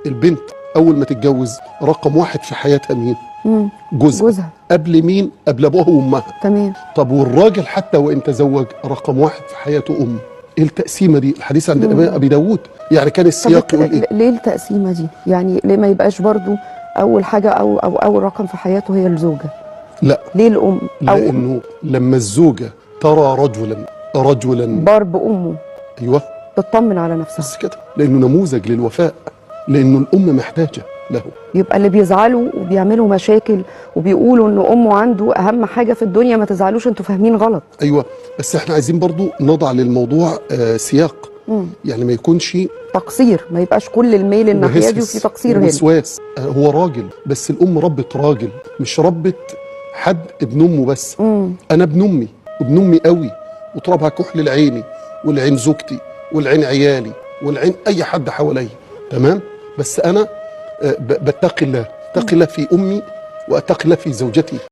البنت اول ما تتجوز رقم واحد في حياتها مين؟ جوزها. جوزها. قبل مين؟ قبل ابوها وامها. تمام. طب والراجل حتى وان تزوج رقم واحد في حياته امه. ايه التقسيمه دي؟ الحديث عند الامام ابي داود، يعني كان طب السياق يقول ايه؟ ليه التقسيمه دي؟ يعني ليه ما يبقاش برضو اول حاجة او اول رقم في حياته هي الزوجة؟ لا، ليه الام؟ او لانه لما الزوجة ترى رجلا بار بامه، ايوه، تطمن على نفسها. بس كده، لانه نموذج للوفاء، لانه الام محتاجه له. يبقى اللي بيزعلوا وبيعملوا مشاكل وبيقولوا ان امه عنده اهم حاجة في الدنيا، ما تزعلوش، انتوا فاهمين غلط. ايوه، بس احنا عايزين برضو نضع للموضوع سياق. يعني ما يكونش تقصير، ما يبقاش كل الميل الناحية دي وهسهس وفي تقصير هنا. وسواس. هو راجل، بس الام ربت راجل، مش ربت حد ابن امه بس. انا ابن امي، ابن امي قوي، وترابها كحل لعيني والعين زوجتي والعين عيالي والعين اي حد حواليا، تمام؟ بس انا بتقي الله، اتقي الله في امي واتقي الله في زوجتي.